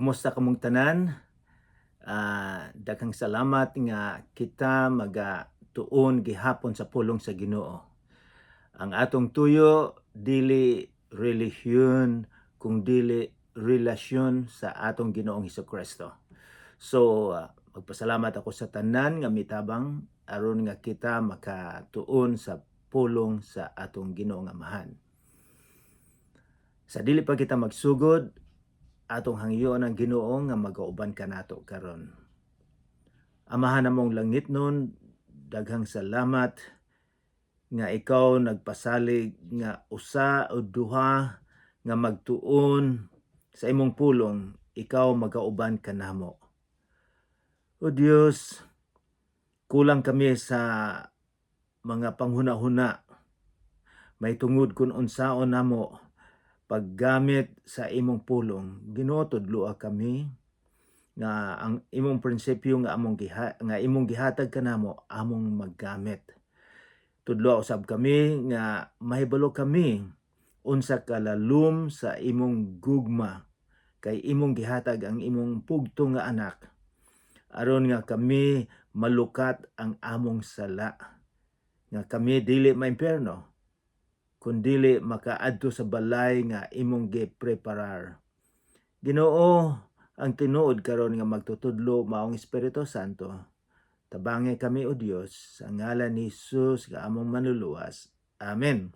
Kumusta kamong tanan? Daghang salamat nga kita magatuon gihapon sa pulong sa Ginoo. Ang atong tuyo dili relihiyon kung dili relasyon sa atong Ginoong Hesus. So magpasalamat ako sa tanan nga mitabang aron nga kita makatuon sa pulong sa atong Ginoong Amahan. Sa dili pa kita magsugod, atong hangyoon ang Ginoo nga magauban kanato karon. Amahan namong langitnon, daghang salamat nga ikaw nagpasalig nga usa o duha nga magtuon sa imong pulong, ikaw magauban kanamo. O Dios, kulang kami sa mga panghuna-huna may tungod kung unsaon namo paggamit sa imong pulong. Ginoo, tudloa kami nga ang imong prinsipyo nga imong gihatag kanamo among maggamit. Tudloa usab kami nga mahibalo kami unsa kalalom sa imong gugma kay imong gihatag ang imong bugto nga anak aron nga kami malukat ang among sala, nga kami dili maimpierno kundili makaadto sa balay nga imong gipreparar. Ginoo, ang tinuod karon nga magtutudlo maong Espiritu Santo. Tabangi kami, o Dios, sa ngalan ni Jesus nga among manluluwas. Amen.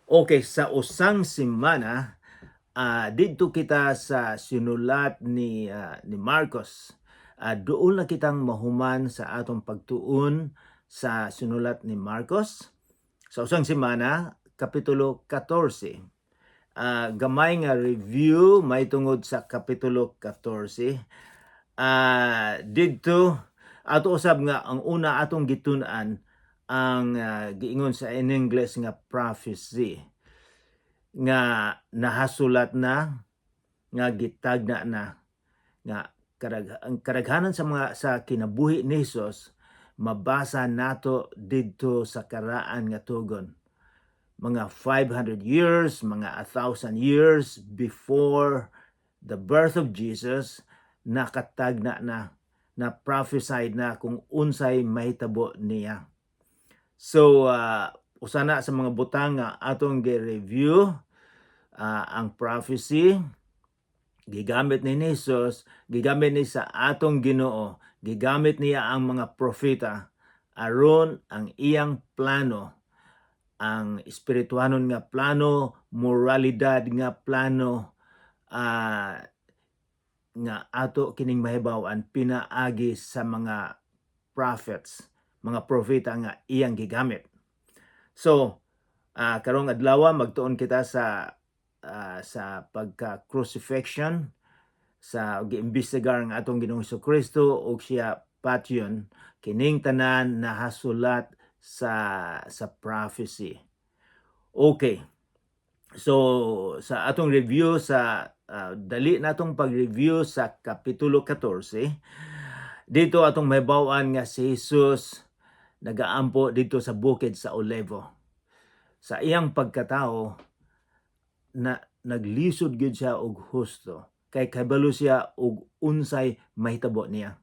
Okay, sa usang semana, didto kita sa sinulat ni Marcos. Doon na kitang mahuman sa atong pagtuon sa sinulat ni Marcos. Sa usang semana, Kapitulo 14. Gamay nga review may tungod sa Kapitulo 14. Didto ato usab nga ang una atong gitun-an ang giingon sa in English nga prophecy nga nahasulat na, nga gitagna na nga ang karaghanan sa mga sa kinabuhi ni Hesus mabasa nato didto sa Karaan nga Tugon, mga 500 years, mga 1,000 years before the birth of Jesus, nakatagna na, na prophesied na kung unsay mahitabo niya. So usa na sa mga butang nga atong gi-review, ang prophecy gigamit ni Jesus, gigamit ni sa atong Ginoo, gigamit niya ang mga propeta aron ang iyang plano, ang espirituhanon nga plano, moralidad nga plano, nga ato kining mahibaw-an pinaagi sa mga prophets, mga propeta nga iyang gigamit. So, karong adlaw magtuon kita sa pagka-crucifixion, sa giimbestigar ang atong Ginoong Kristo ug siya patyon. Kining tanan nahasulat sa prophecy. Okay. So sa atong review sa dali natong pag-review sa Kapitulo 14, dito atong mahibaw-an nga si Jesus nagaampo dito sa bukid sa Olivo. Sa iyang pagkatao na naglisod gyud siya og husto kay kabalo siya og unsay mahitabo niya.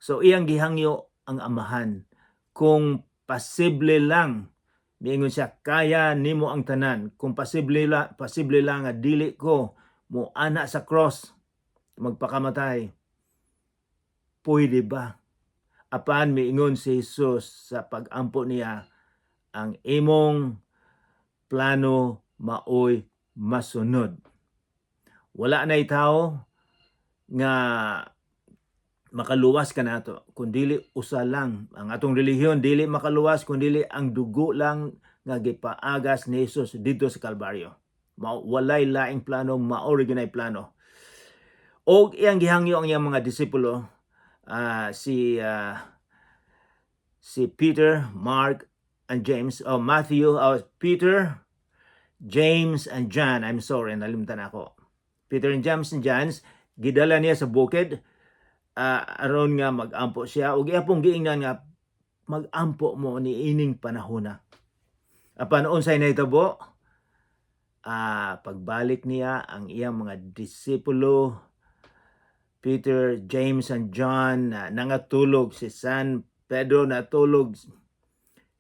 So iyang gihangyo ang Amahan kung posible lang. Miingon siya, "Kaya nimo ang tanan, kung posible lang nga dili ko mo ana sa cross, magpakamatay. Pwede ba?" Apan miingon si Jesus sa pag-ampo niya, "Ang imong plano maoy masunod." Wala na tao nga makaluwas kanato kundili usa lang. Ang atong relihiyon dili makaluwas kundili ang dugo lang nga gipaagas ni Jesus didto sa Kalbaryo. Walay laing plano, mao gyud plano. Og iyang gihangyo ang iyang mga disipulo, si Peter, Mark and James, oh, Matthew, oh, Peter, James and John. I'm sorry, nalimtan ako. Peter and James and John, gidala niya sa bukid aron nga magampo siya ug iya pong giingnan nga mag-ampo mo ni ining panahona. Apan unsay nahitabo? Pagbalik niya, ang iyang mga disipulo, Peter, James, and John, nangatulog. Si San Pedro natulog.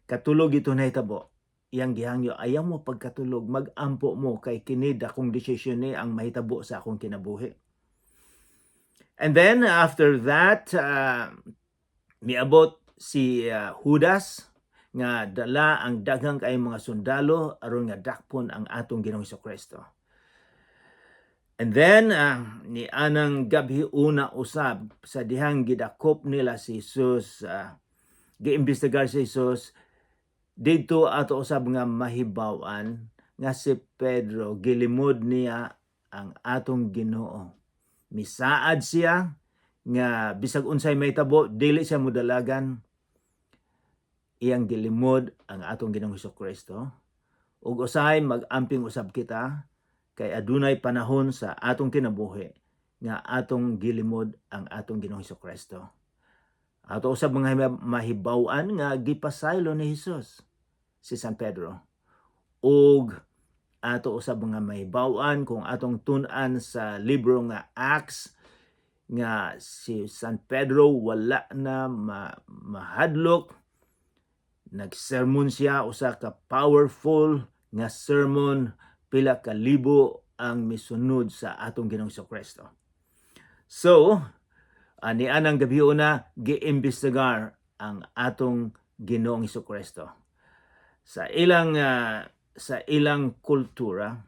Katulog ito nahitabo. Iyang gihangyo, "Ayaw mo pagkatulog, magampo mo kay kini dakong desisyon ni ang mahitabo sa akong kinabuhi." And then after that, miabot si Judas nga dala ang daghang kay mga sundalo aron nga dakpon ang atong Ginoong Kristo. And then ni anang gabi una usab sa dihang gidakop nila si Jesus, giimbestigar si Jesus didto, ato usab nga mahibaw-an nga si Pedro gilimod niya ang atong Ginoo. Misaad siya nga bisag unsay mahitabo, dili siya modalagan. Iyang gilimod ang atong Ginoong Kristo. Ug usahay mag-amping usab kita kay adunay panahon sa atong kinabuhi nga atong gilimod ang atong Ginoong Kristo. Ato usab mga mahibaw-an nga gipasaylo ni Jesus si San Pedro. Ug ato usab mga mahibaw-an kung atong tun-an sa libro nga Acts nga si San Pedro wala na mahadlok. Nagsermon siya, usa ka powerful nga sermon, pila ka libo ang misunod sa atong Ginoong Kristo. So, ani anang gabi una, giimbestigar ang atong Ginoong Kristo. Sa ilang kultura,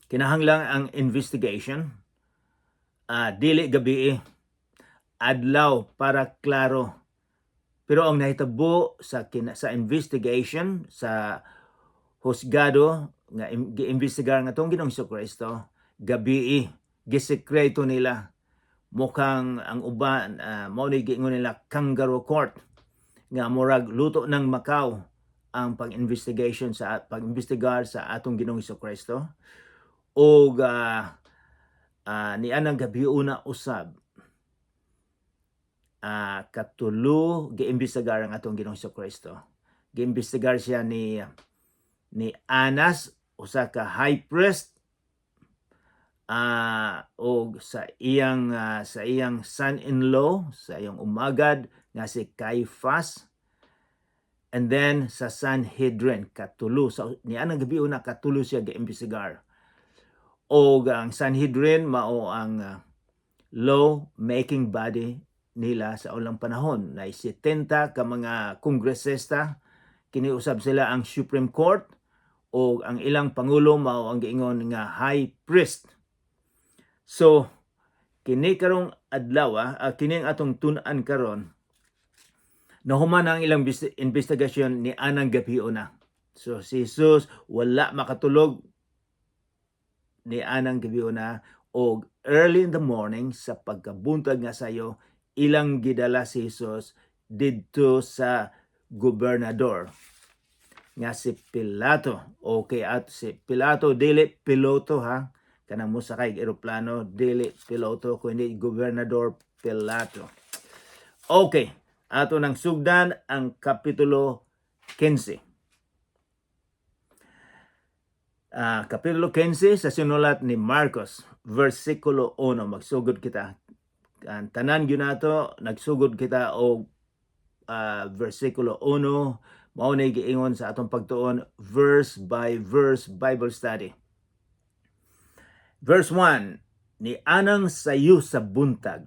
kinahanglan ang investigation dili gabi, adlaw para klaro. Pero ang nahitabo sa investigation sa husgado nga giimbestigar nga atong Ginoong Kristo, gabi, gisekreto nila. Mukhang ang uban mao ni giingon nila kangaroo court, nga murag luto ng makaw ang pag-investigation sa pag-imbestigar sa atong Ginoong Kristo. Og nianang gabi una usab, katulo giimbestigar ang atong Ginoong Kristo. Giimbestigar siya ni Anas, usa ka high priest, og sa iyang son-in-law, sa iyang umagad nga si Caiphas, and then sa Sanhedrin. Katulo sa nianang gabi una, katulo siya giimbestigar. Og ang Sanhedrin mao ang law making body nila sa ulang panahon na 70 ka mga kongresista. Kini usab sila ang Supreme Court o ang ilang pangulo mao ang giingon nga high priest. So kini karong adlaw, kini ang atong tun-an karon. Nahuman ang ilang investigasyon ni anang gabi una. So si Jesus wala makatulog ni anang gabi una, og early in the morning, sa pagkabuntag nga sayo, ilang gidala si Jesus didto sa gobernador nga si Pilato. Okay, at si Pilato, dili piloto ha, kanang mosakay eroplano, dili piloto kundi Gobernador Pilato. Okay, ato nang sugdan ang Kapitulo 15. Kapitulo 15 sa sinulat ni Marcos, versikulo 1, magsugod kita. Ang tanan gyud nato nagsugod kita og versikulo 1. Mao ni giingon sa atong pagtuon, verse by verse Bible study. Verse 1: Ni anang sayo sa buntag,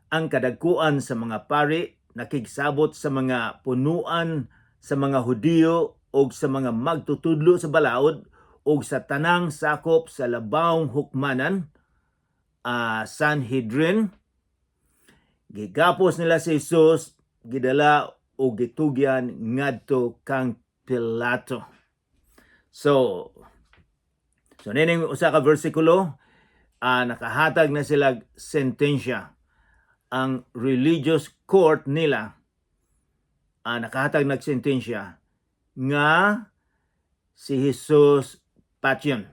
ang kadagkuan sa mga pari nakigsabot sa mga punuan sa mga Hudiyo ug sa mga magtutudlo sa balaod ug sa tanang sakop sa labawng hukmanan, Sanhedrin. Gigapos nila si Jesus, gidala ug gitugyan ngadto kang Pilato. So nining usa ka bersikulo, nakahatag na sila sentensya. Ang religious court nila nakahatag nag sentensya nga si Jesus patyon.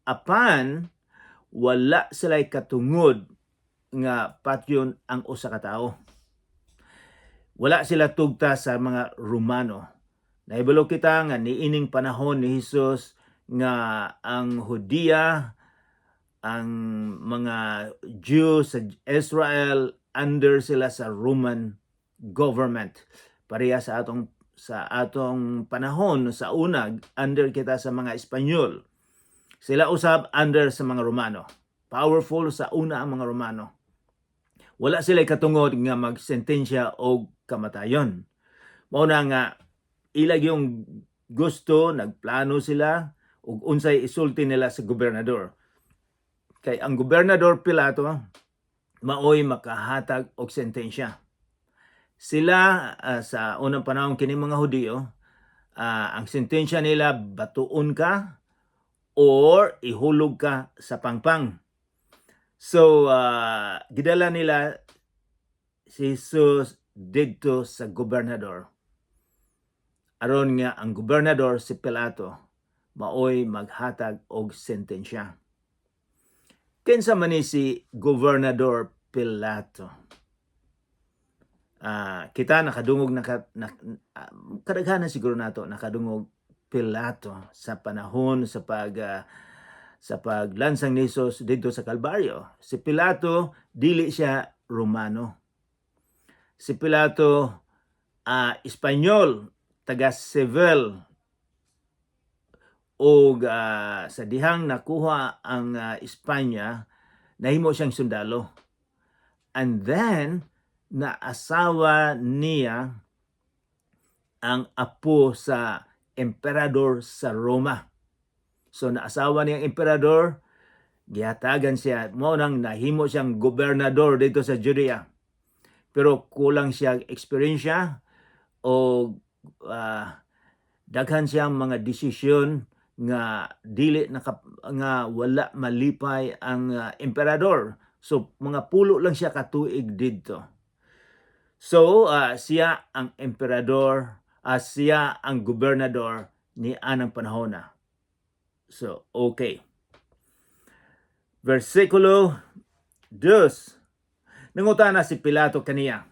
Apan wala sila'y katungod nga patyon ang usa ka tawo. Wala sila tugta sa mga Romano. Nahibalo kita nga niining panahon ni Jesus nga ang Judea, ang mga Jew sa Israel, under sila sa Roman government. Pareha sa atong panahon sa una, under kita sa mga Espanyol. Sila usab under sa mga Romano. Powerful sa una ang mga Romano. Wala sila katungod nga magsentensya og kamatayon. Mao na nga ila yung gusto, nagplano sila ug unsay isulti nila sa gobernador. Kay ang gobernador Pilato maoy makahatag og sentensya. Sila sa unang panahon, kini mga Hudiyo, ang sentensya nila batuon ka or ihulog ka sa pangpang. So gidala nila si Jesus didto sa gobernador, aron nga ang gobernador, si Pilato, maoy maghatag og sentensya. Kinsa man ni si Gobernador Pilato? Kita nakadungog kadaghanan siguro nato nakadungog Pilato sa panahon sa paglansang ni Jesus didto sa Kalbaryo. Si Pilato, dili siya Romano. Si Pilato Espanyol, taga Seville, og sa dihang nakuha ang Espanya, nahimo siyang sundalo. And then naasawa niya ang apo sa emperador sa Roma. So naasawa niya ang emperador, gihatagan siya, mao nang nahimo siyang gobernador didto sa Judea. Pero kulang siya eksperyensya o daghan siyang mga desisyon nga dili naka, nga wala malipay ang emperador. So mga 10 lang siya katuig didto. So siya ang emperador, siya ang gobernador ni anang panahon na. So okay. Versikulo 2. Nangutana si Pilato kaniya,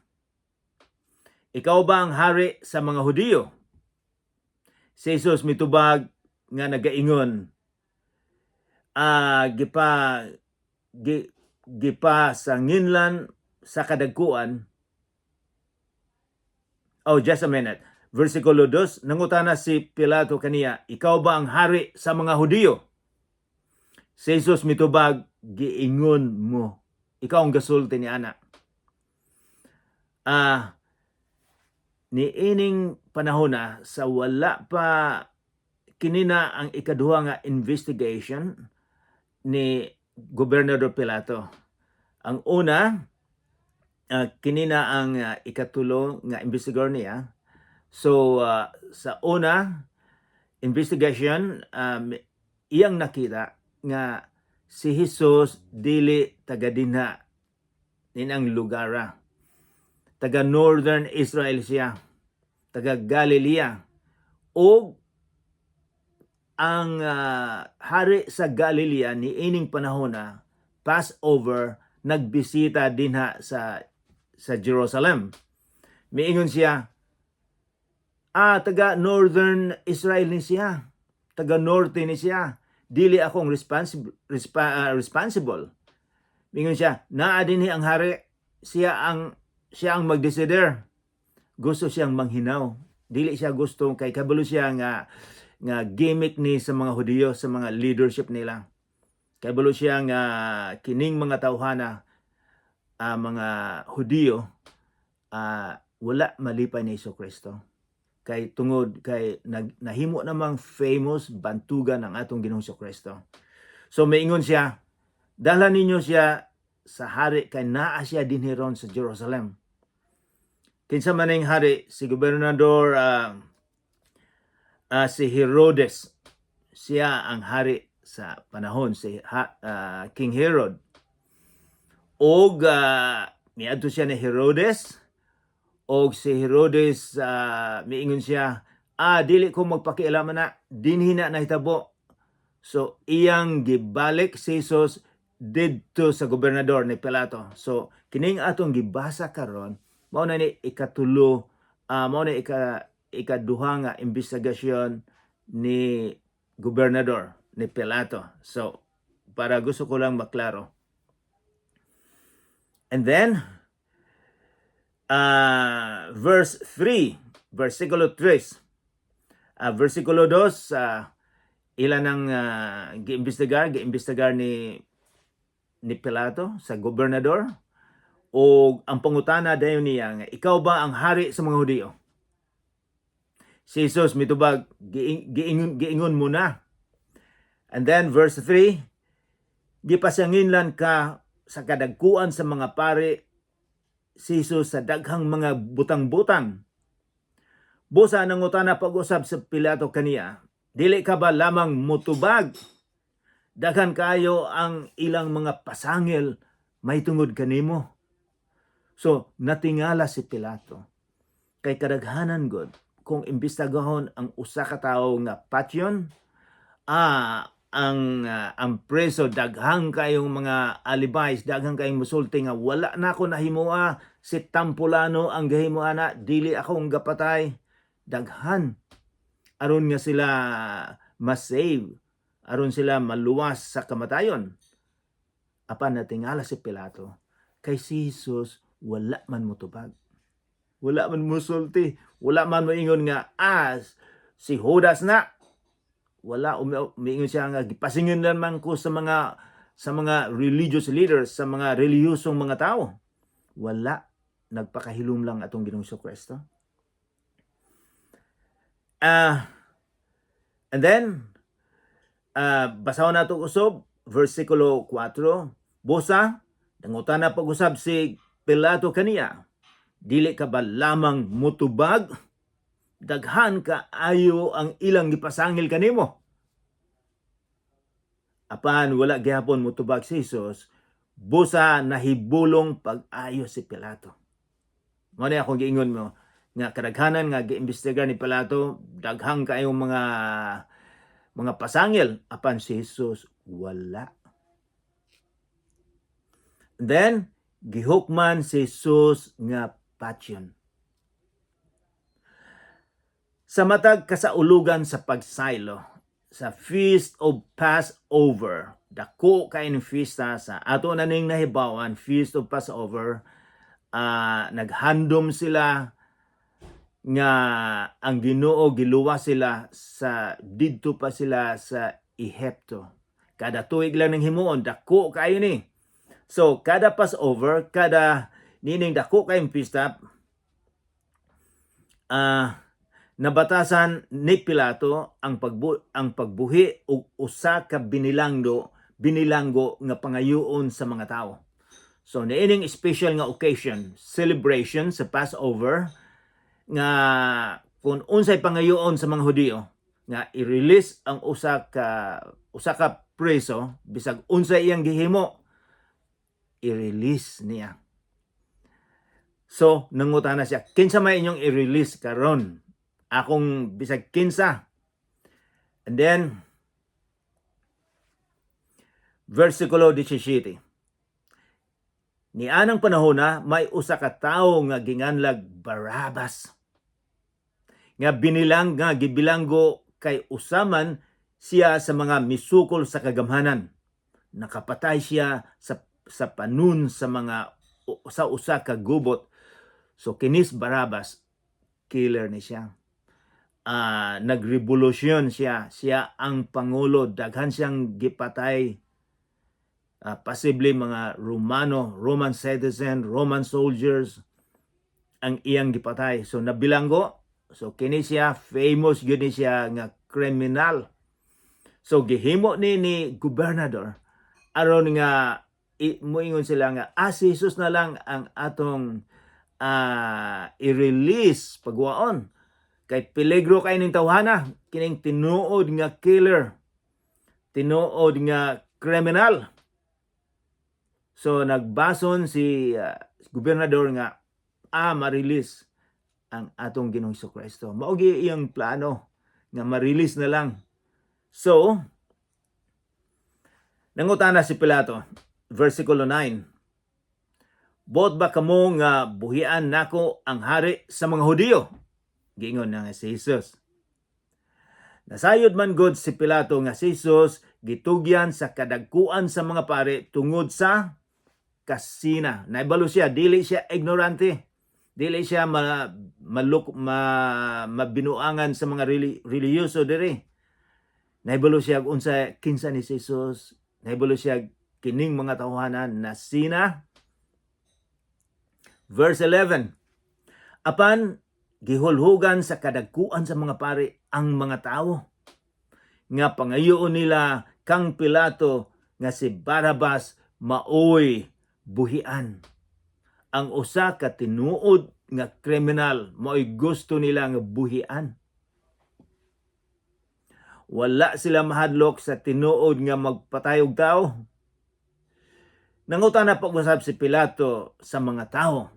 "Ikaw ba ang hari sa mga Hudiyo?" Si Jesus mitubag nga nagaingon, gipa sa nginlan sa kadagkuan. Oh, just a minute. Versikulo 2, nangutana si Pilato kaniya, "Ikaw ba ang hari sa mga Hudiyo?" Si Jesus mitubag, "Giingon mo. Ikaw ang gasulti ni ana." Niining panahon na sa wala pa, kinina ang ikaduha nga investigation ni Gobernador Pilato. Ang una, kinina ang ikatulo nga investigator niya. So sa una investigation, iyang nakita nga si Jesus dili taga dinha ninang lugara. Taga Northern Israel siya. Taga Galilea. O ang hari sa Galilea ni ining panahon na Passover, nagbisita dinha sa Jerusalem. Miingon siya, "Taga Northern Israel ni siya. Taga Norte ni siya. Dili akong responsible." Miingon siya, "Naa dinhi ang hari, siya ang magdesider." Gusto siyang manghinaw. Dili siya gusto kay kabalo siya nga gimmick ni sa mga Hudiyo, sa mga leadership nila. Kabalo siya nga kining mga tawhana, mga Hudiyo, wala malipay ni Hesus Kristo. Kay tungod kay nahimo namang famous bantugan ang atong Ginoong Kristo. So maingon siya, "Dala ninyo siya sa hari kay naa siya dinhi ron sa Jerusalem." Kinsa man ning hari? Si gobernador si Herodes. Siya ang hari sa panahon, si King Herod. Og miadto siya ni Herodes, og si Herodes miingon siya, "Dili ko magpakialaman na, dinhi na nahitabo." So iyang gibalik si Jesus didto sa gobernador ni Pilato. So kining atong gibasa karon, mao na ni ikatulo, mao na ika ikaduha nga investigasyon ni gobernador, ni Pilato. So, para gusto ko lang maklaro. And then, verse 3, versikulo 3. Versikulo 2, ilan ang giimbestigar ni Pilato sa gobernador o ang pangutana dayon niya nga, "Ikaw ba ang hari sa mga Hudiyo?" Si Jesus mitubag, "Giingon mo na." And then verse 3, gipasanginlan ka sa kadagkuan sa mga pari si Jesus sa daghang mga butang-butang. Busa nangutana pag-usab sa Pilato kaniya, "Dili ka ba lamang mutubag? Daghan kayo ang ilang mga pasangil mahitungod kanimo." So, natingala si Pilato. Kay kadaghanan god, kung imbestigahon ang usa ka tawo nga patyon, ang preso daghang kayong mga alibis, daghang kayong musulti nga wala na ako nahimoa, si Tampulano ang gahimo ana, dili ako ang gapatay. Daghan aron nga sila ma-save, aron sila maluwas sa kamatayon. Apan natingala si Pilato kay si Jesus wala man motubag. Wala man musulti, wala man moingon nga as si Judas na. Wala umiingon siya nga gipasingin man ko sa mga religious leaders, sa mga relihiyosong mga tao. Wala, nagpakahilom lang atong Ginoong Kristo. And then basahon nato usab versikulo 4. Busa nangutana pag-usab si Pilato kaniya, "Dili ka ba lamang mutubag? Daghan kaayo ang ilang gipasangil kanimo." Apan wala gihapon mutubag si Jesus. Busa nahibulong pag-ayo si Pilato. Mao na akong giingon mo nga kadaghanan nga giimbestigar ni Pilato, daghang kayong mga pasangil, apan si Jesus wala. Then gihukman si Jesus nga patyon. Sa matag kasaulugan sa pagsaylo, sa Feast of Passover, dako kay ning fiesta sa ato na ning nahibawan, Feast of Passover, naghandom sila nga ang Ginoo giluwas sila sa didto pa sila sa Ehipto. Kada tuig lang ning himuon, dako kayo ni. So kada Passover, kada nining dako kayong pista, nabatasan ni Pilato ang pagbuhi og usa ka binilanggo nga pangayoon sa mga tawo. So niining special nga occasion, celebration sa Passover nga kung unsay pangayoon sa mga Hudiyo nga i-release ang usa ka preso bisag unsay iyang gihimo, i-release niya. So nangutana siya, "Kinsa may inyong i-release karon? Akong bisag kinsa." And then versikulo 17. Nianang panahon na may usa ka tawo nga ginganlag Barabas nga binilang nga gibilanggo kay usaman siya sa mga misukol sa kagamhanan. Nakapatay siya sa panun sa mga sa usa ka gubot. So kinis Barabas, killer ni siya. Nagrevolusyon siya. Siya ang pangulo. Daghan siyang gipatay. Possibly mga Romano, Roman citizen, Roman soldiers ang iyang gipatay. So nabilanggo. So kini siya famous gyud ni siya nga criminal. So gihimo ni gobernador aron nga moingon sila nga si Jesus na lang ang atong i-release, pagwaon kay peligro kay ning tawhana, kining tinuod nga killer, tinuod nga criminal. So nagbason si gobernador nga ma-release ang atong Ginoong Kristo. Mao gyud iyang plano nga ma-release na lang. So nangutana si Pilato, versikulo 9, "Buot ba kamo nga buhian nako ang hari sa mga Hudiyo?" Giingon na nga si Jesus. Nasayod man gud si Pilato nga si Jesus gitugyan sa kadagkuan sa mga pare tungod sa kasina. Naibalo siya, dili siya ignorante. Dili siya ma, maluk, ma, mabinuangan sa mga relihiyoso diri. Naibalo siya unsa kinsa ni si Jesus. Naibalo siya kining mga tawhanan na sina. Verse 11. Apan gihulhugan sa kadagkuan sa mga pare ang mga tawo nga pangayoon nila kang Pilato nga si Barabas maoy buhian. Ang usa ka tinuod nga kriminal maoy gusto nila nga buhian. Wala sila mahadlok sa tinuod nga magpatay og tao. Nangutana pag-usab si Pilato sa mga tao.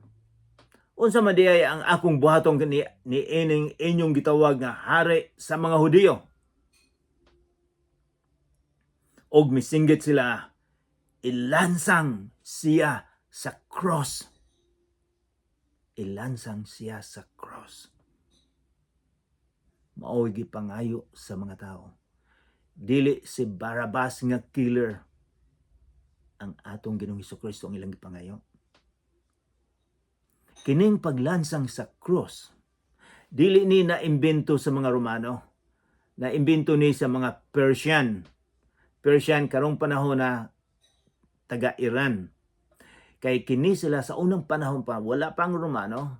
Unsa man diay ang akong buhaton ni ining inyong gitawag nga hari sa mga Hudiyo? Og misinggit sila, "Ilansang siya sa cross. Ilansang siya sa cross." Maoy gipangayo sa mga tao. Dili si Barabas nga killer, ang atong Ginoong Kristo ang ilang gipangayo. Kining paglansang sa cross, dili ni naimbento sa mga Romano, naimbento ni sa mga Persian. Persian karong panahon na taga Iran. Kay kini sila sa unang panahon pa, wala pang Romano,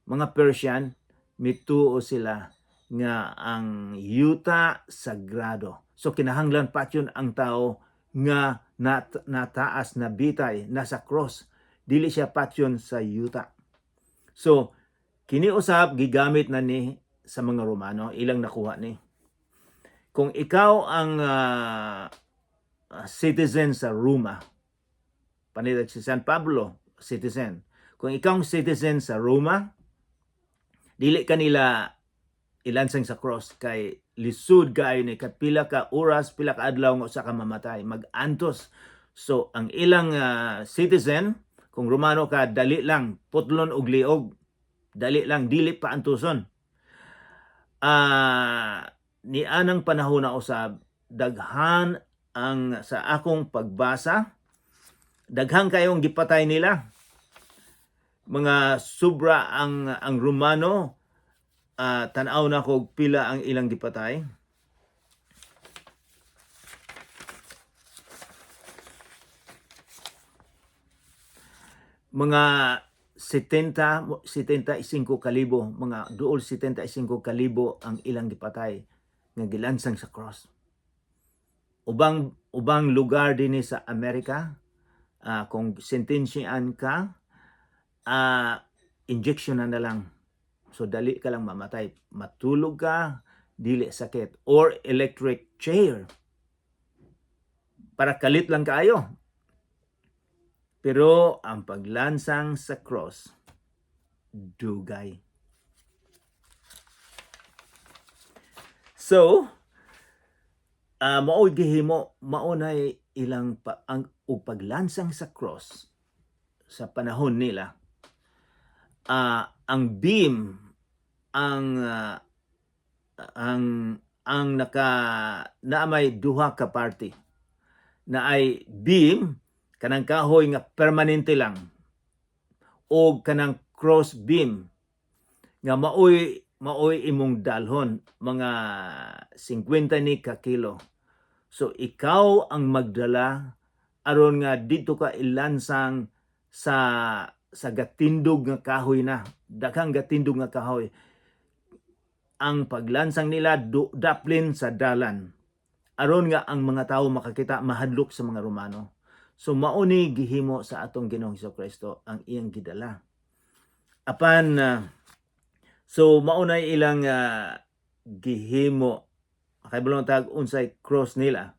mga Persian, mituo sila nga ang yuta sagrado. So kinahanglan patyon ang tao nga nataas na bitay, nasa cross. Dili siya patyon sa yuta. So, kini usab gigamit na ni sa mga Romano, ilang nakuha ni. Kung ikaw ang citizen sa Roma, panitag si San Pablo, citizen. Kung ikaw ang citizen sa Roma, dili kanila ilansang sa cross kay lisod kaayo ni kat pila ka oras, pila ka adlaw nga usa ka mamatay, mag-antos. So ang ilang citizen, kung Romano ka, dali lang putlon og liog, dali lang, dili pa antuson. Ni anang panahon na usab, daghan ang sa akong pagbasa, daghan kayong gipatay nila, mga sobra ang Romano. Tan-aw na ko pila ang ilang gipatay. Mga 70, 75 kalibo, mga duol 75 kalibo ang ilang gipatay nga gilansang sa cross. Ubang ubang lugar dinhi sa Amerika, kung sentensyaan ka, injection na na lang. So dali ka lang mamatay. Matulog ka, dili sakit. Or electric chair. Para kalit lang kaayo. Pero ang paglansang sa cross, dugay. So, mao'y gihimo, mao nay ilang pa, ang ug paglansang sa cross sa panahon nila. Ang beam ang naka na may duha ka parte na ay beam, kanang kahoy nga permanente lang, o kanang cross beam nga maoy maoy imong dalhon, mga 50 ni ka kilo. So ikaw ang magdala aron nga dito ka ilansang sa gatindog nga kahoy, na daghang gatindog nga kahoy. Ang paglansang nila daplin sa dalan aron nga ang mga tao makakita, mahadlok sa mga Romano. So mao ni gihimo sa atong Ginoong Kristo ang iyang gidala. Apan so mao na ilang gihimo. Makahibalo tag unsay cross nila.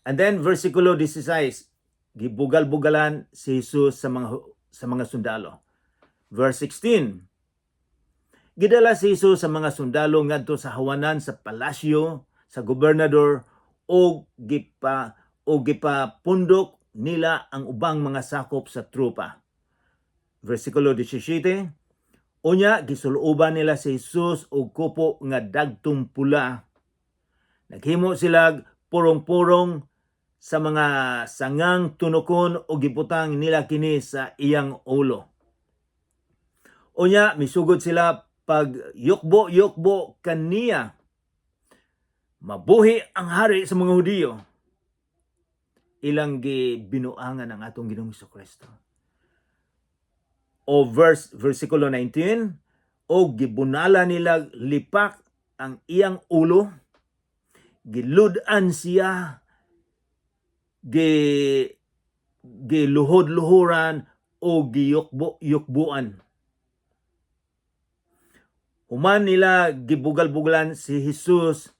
And then versikulo 16, gibugal-bugalan si Jesus sa mga sundalo. Verse 16. Gidala si Jesus sa mga sundalo ngadto sa hawanan sa palasyo sa gobernador ug gipapundok nila ang ubang mga sakop sa tropa. Versikulo 17, Unya gisul-oban nila si Jesus og kupo nga dagtong pula. Naghimo sila purong-purong sa mga sangang tunokon o gibutang nila kini sa iyang ulo. Unya misugod sila pag yukbo-yukbo kaniya. "Mabuhi ang hari sa mga Hudiyo." Ilang gibinuangan ang atong Ginoong Kristo. O versikulo 19, o gibunala nila lipak ang iyang ulo, gilud-an siya, giluhod-luhuran o giyukbo-yukbuan. Human nila gibugal-bugalan si Jesus,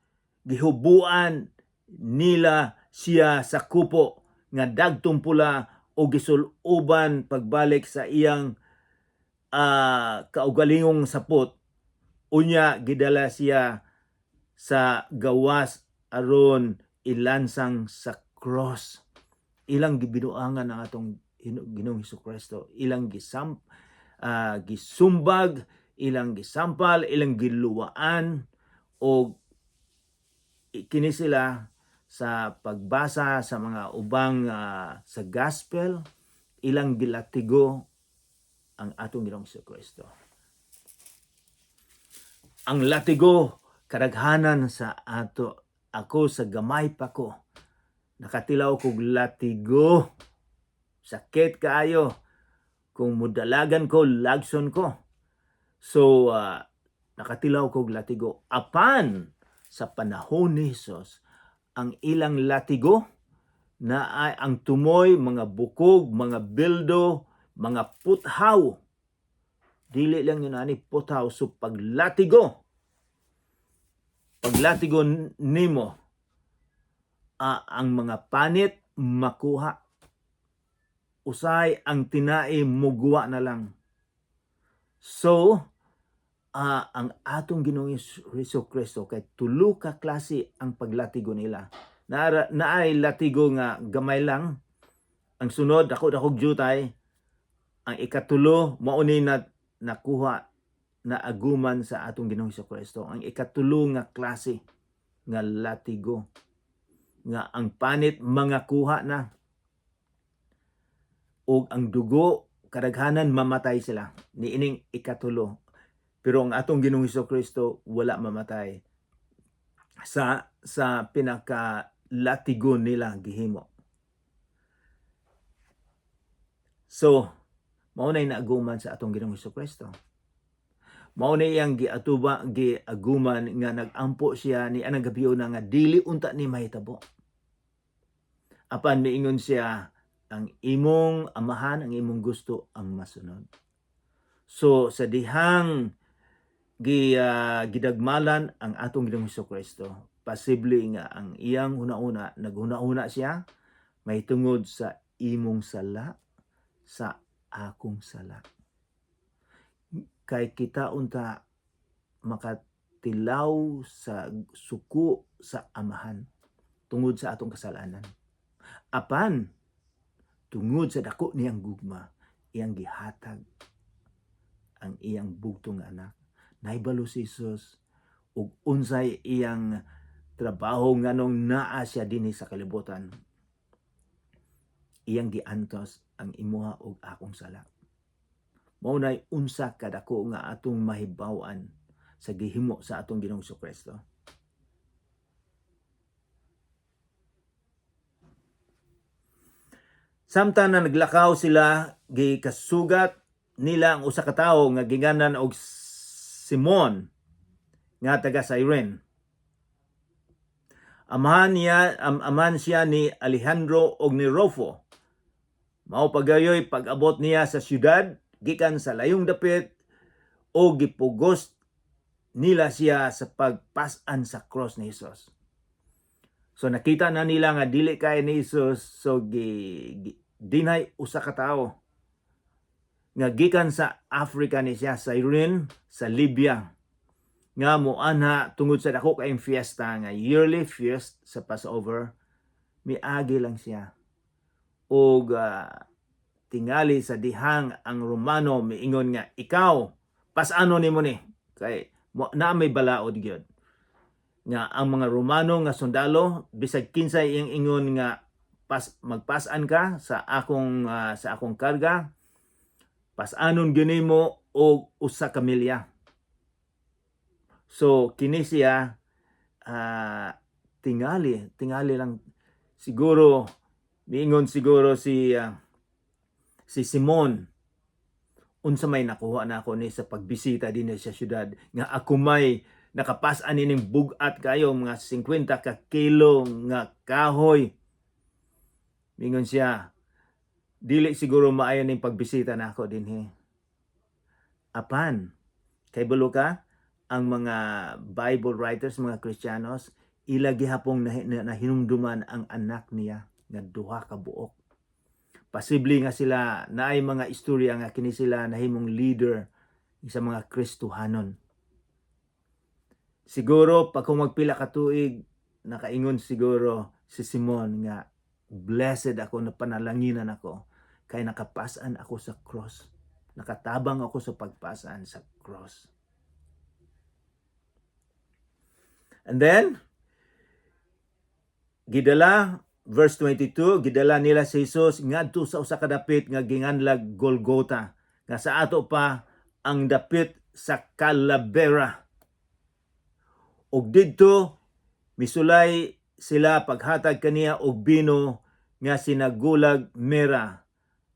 gihubuan nila siya sa kupo nga dagtong pula o gisul-uban pagbalik sa iyang kaugalingong sapot. Unya gidala siya sa gawas aron ilansang sa cross. Ilang gibinuangan ang atong Ginoong Kristo, ilang gisumbag, ilang gisampal, ilang giluwaan. O kini sila, sa pagbasa sa mga ubang sa gospel, ilang gilatigo ang atong Ginoong Kristo. Ang latigo kadaghanan sa ato. Ako, sa gamay pa ko, nakatilaw kog latigo. Sakit kaayo. Kung mudalagan ko, lagson ko. So nakatilaw kog latigo. Apan sa panahon ni Jesus, ang ilang latigo na ay ang tumoy, mga bukog, mga bildo, mga puthaw. Dili lang yun ani puthaw. So paglatigo nimo, ang mga panit makuha. Usay ang tinai mugwa na lang. So, ang atong Ginoong Hesus Kristo, kay tulo ka klase ang paglatigo nila. Naay latigo nga gamay lang. Ang sunod, dako dako jutay. Ang ikatulo, mao ni na nakuha na aguman sa atong Ginoong Hesus Kristo. Ang ikatulo nga klase nga latigo nga ang panit mga kuha na ug ang dugo kadaghanan, mamatay sila niining ikatulo. Pero ang atong Ginoong Hesus Kristo wala mamatay sa pinaka latigo nila gihimo. So mao nay naaguman sa atong Ginoong Hesus Kristo. Mao na iyang giatuba, giaguman nga nagampo siya ni anang gabi na nga dili unta ni mahitabo. Apan miingon siya, "Ang imong Amahan, ang imong gusto ang masunod." So sa dihang gidagmalan ang atong Ginoong Hesus Kristo, posible nga ang iyang huna-huna, naghuna-huna siya may tungod sa imong sala, sa akong sala. Kay kita unta makatilaw sa suko sa Amahan tungod sa atong kasalanan. Apan tungod sa dako niyang gugma, iyang gihatag ang iyang bugtong nga anak. Nahibalo si Jesus ug unsay iyang trabaho nganong naa siya dinhi sa kalibutan. Iyang giantos ang imuha ug akong sala. Mao nay unsa kadako nga atong mahibaw-an sa gihimo sa atong Ginoong Kristo. Samtang na naglakaw sila, gikasugat nila ang usa ka tawo nga ginganan og Simon nga taga Cyrene. Amahan siya ni Alejandro og ni Rufo. Mao pagayoy pag-abot niya sa syudad gikan sa layong dapit o gipugos nila siya sa pagpas-an sa cross ni Jesus. So nakita na nila nga dili kaya ni Jesus, so gi dinay usa ka tawo nga gikan sa Africa ni siya, sa Cyrene, sa Libya, nga moanha tungod sa dako kaayong fiesta nga yearly feast sa Passover. Miagi lang siya og tingali sa dihang ang Romano miingon nga, "Ikaw Pasano nimo ni kay na may balaod gyud nga ang mga Romano nga sundalo, bisag kinsay iyang ingon nga magpasan ka sa akong karga, pasanon gyud nimo og 1 ka milya. So kini siya tingali tingali lang siguro miingon siguro si Simon, "Unsa may nakuha na ako ni sa pagbisita dinhi sa syudad nga ako may nakapasan ining bug-at kayo, mga 50 ka kilo nga kahoy?" Mingon siya, "Dili siguro maayo ning pagbisita nako dinhi." Apan kay balo ka, ang mga Bible writers, mga Kristiyanos, ila gihapong nahinumduman ang anak niya nga 2 ka buok. Posible nga sila naay mga istorya nga kini sila nahimong leader sa mga Kristohanon. Siguro pag kung magpila ka tuig, nakaingon siguro si Simon nga blessed ako na panalanginan ako kay nakapasan ako sa cross. Nakatabang ako sa pagpasan sa cross. And then gidala, verse 22, gidala nila si Jesus ngadto sa usa ka dapit nga ginganlag Golgota, nga sa ato pa ang dapit sa Calavera. Ug didto misulay sila paghatag kaniya og bino nga sinagulag mera,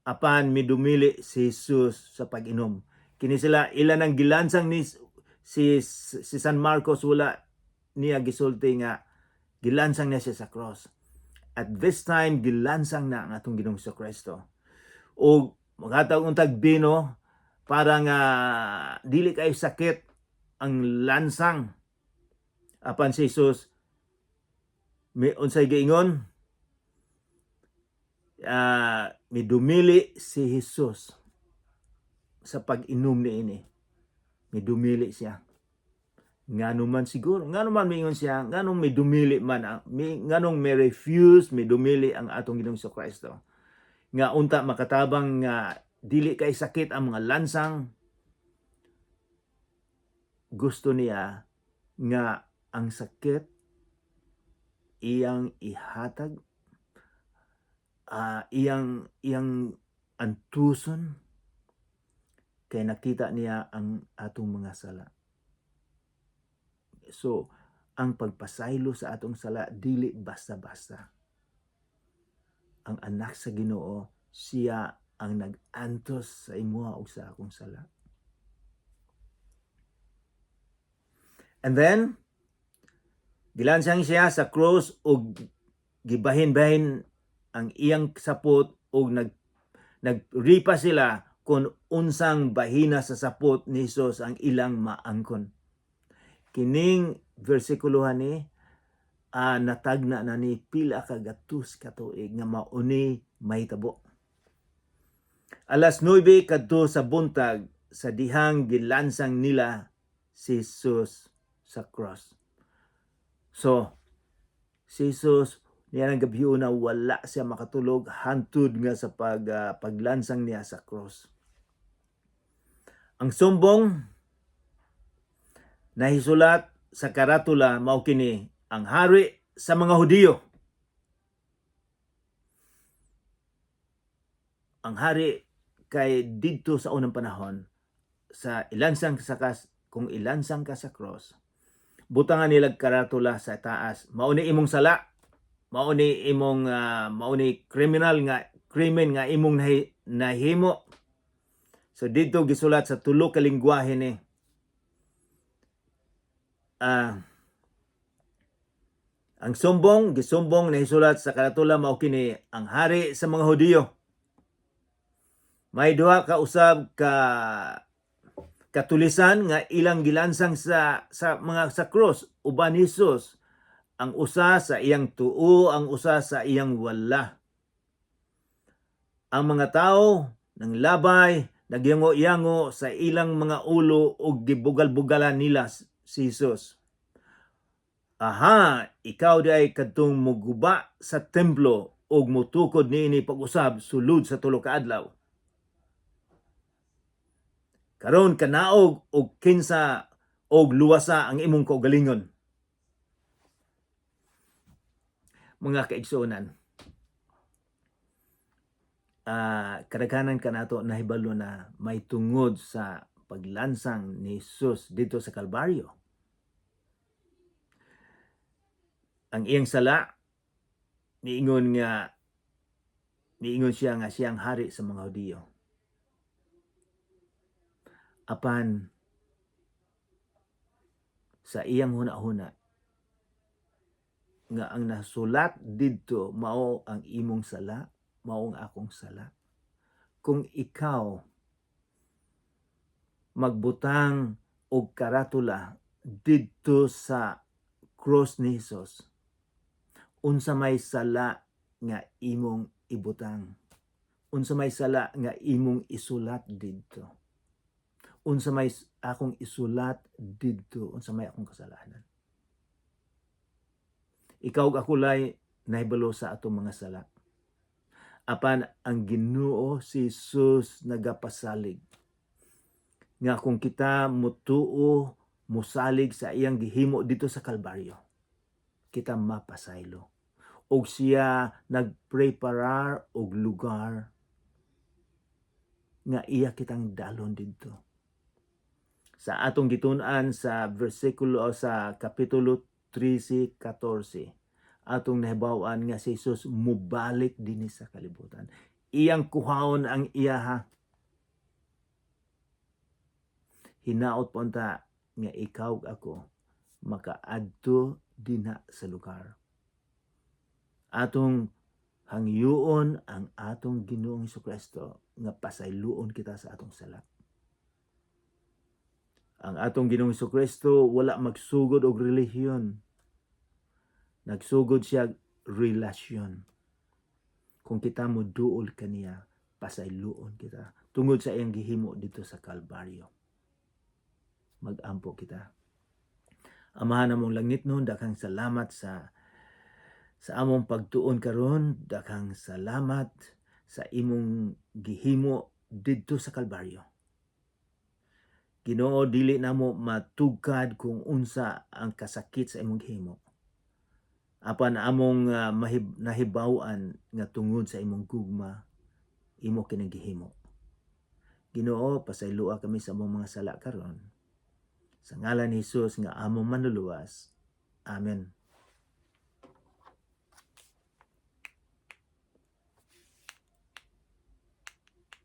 apan midumili si Jesus sa pag-inom. Kini sila ila nang gilansang ni si San Marcos, wala niya gisulti nga gilansang niya siya sa cross. At this time gilansang na ang atong Ginoong Kristo. Og maghatag untag bino para nga dili kay sakit ang lansang. Apan si Jesus may unsay giingon? Midumili si Jesus sa pag-inom niini. Midumili siya. Ngano man siguro, ngano man miingon siya, nganong midumili man, nganong may refuse, midumili ang atong Ginoong Kristo? Nga unta makatabang nga dili kay sakit ang mga lansang. Gusto niya nga ang sakit iyang ihatag, iyang antuson kay nakita niya ang atong mga sala. So, ang pagpasaylo sa atong sala dili basta-basta. Ang anak sa Ginoo, siya ang nag-antos sa imuha ug sa akong sala. And then, gilansang siya sa cross ug gibahin-bahin ang iyang sapot ug nagripa sila kung unsang bahina sa sapot ni Jesus ang ilang maangkon. Kining versikulo ni natagna na ni pila ka gatus ka tuig nga mauni mahitabo. Alas 9 kadto sa buntag sa dihang gilansang nila si Jesus sa cross. So, si Jesus niya ng gabi na wala siya makatulog hantud nga sa paglansang niya sa cross. Ang sumbong nahisulat sa karatula mao kini: "Ang hari sa mga Hudiyo." Ang hari kay didto sa unang panahon sa ilansang sa kas kung ilansang ka sa cross, butangan nila karatula sa taas, mao ni imong sala, mao ni criminal nga krimen nga imong nahimo. So didto gisulat sa tulo ka lingwahe ni ang sumbong, gisumbong nahisulat sa karatula mao kini: "Ang hari sa mga Hudiyo." May duha ka usab ka katulisan nga ilang gilansang sa mga sa cross uban ni Jesus. Ang usa sa iyang tuo, ang usa sa iyang wala. Ang mga tao nang labay, nagyango-yango sa ilang mga ulo ug gibugal-bugalan nila si Jesus. "Aha, ikaw di ay kadtong muguba sa templo ug mutukod niini pag-usab sulod sa 3 ka adlaw." Karon kanaog og kinsa og luwasa ang imong kaugalingon. Mga kaigsuonan, kadaghanan kanato nahibalo na may tungod sa paglansang ni Jesus didto sa Kalbaryo. Ang iyang sala, niingon siya nga siyang hari sa mga Hudiyo. Apan sa iyang huna-huna nga ang nasulat didto mao ang imong sala, mao ang akong sala. Kung ikaw magbutang og karatula didto sa cross ni Jesus, unsa may sala nga imong ibutang? Unsa may sala nga imong isulat didto? Unsa may akong isulat didto? Unsa may akong kasalanan? Ikaw ug ako lay nahibalo sa atong mga sala. Apan ang Ginoo si Jesus nagapasalig nga kung kita mutuo, musalig sa iyang gihimo didto sa Kalbaryo, kita mapasaylo. Og siya nagpreparar og lugar nga iya kitang dalon didto. Sa atong gitun-an sa bersikulo o sa Kapitulo 13:14, atong nahibaw-an nga si Jesus mubalik dinhi sa kalibutan. Iyang kuhaon ang iyaha. Hinaot po unta nga ikaw ug ako makaadto dinha sa lugar. Atong hangyoon ang atong Ginoong Kristo nga pasayloon kita sa atong sala. Ang atong Ginoong Kristo wala magsugod og relihiyon. Nagsugod siya relasyon. Kung kita mo duol kaniya, pasayloon kita tungod sa iyang gihimo didto sa Kalbaryo. Magampo kita. Amahan namong langitnon, daghang salamat sa among pagtuon karon, daghang salamat sa imong gihimo didto sa Kalbaryo. Ginoo, dili namo matugkad kung unsa ang kasakit sa imong gihimo. Apan among nahibaw-an nga tungod sa imong gugma, imo kining gihimo. Ginoo, pasayloa kami sa among mga sala karon. Sa ngalan ni Jesus nga among Manluluwas. Amen.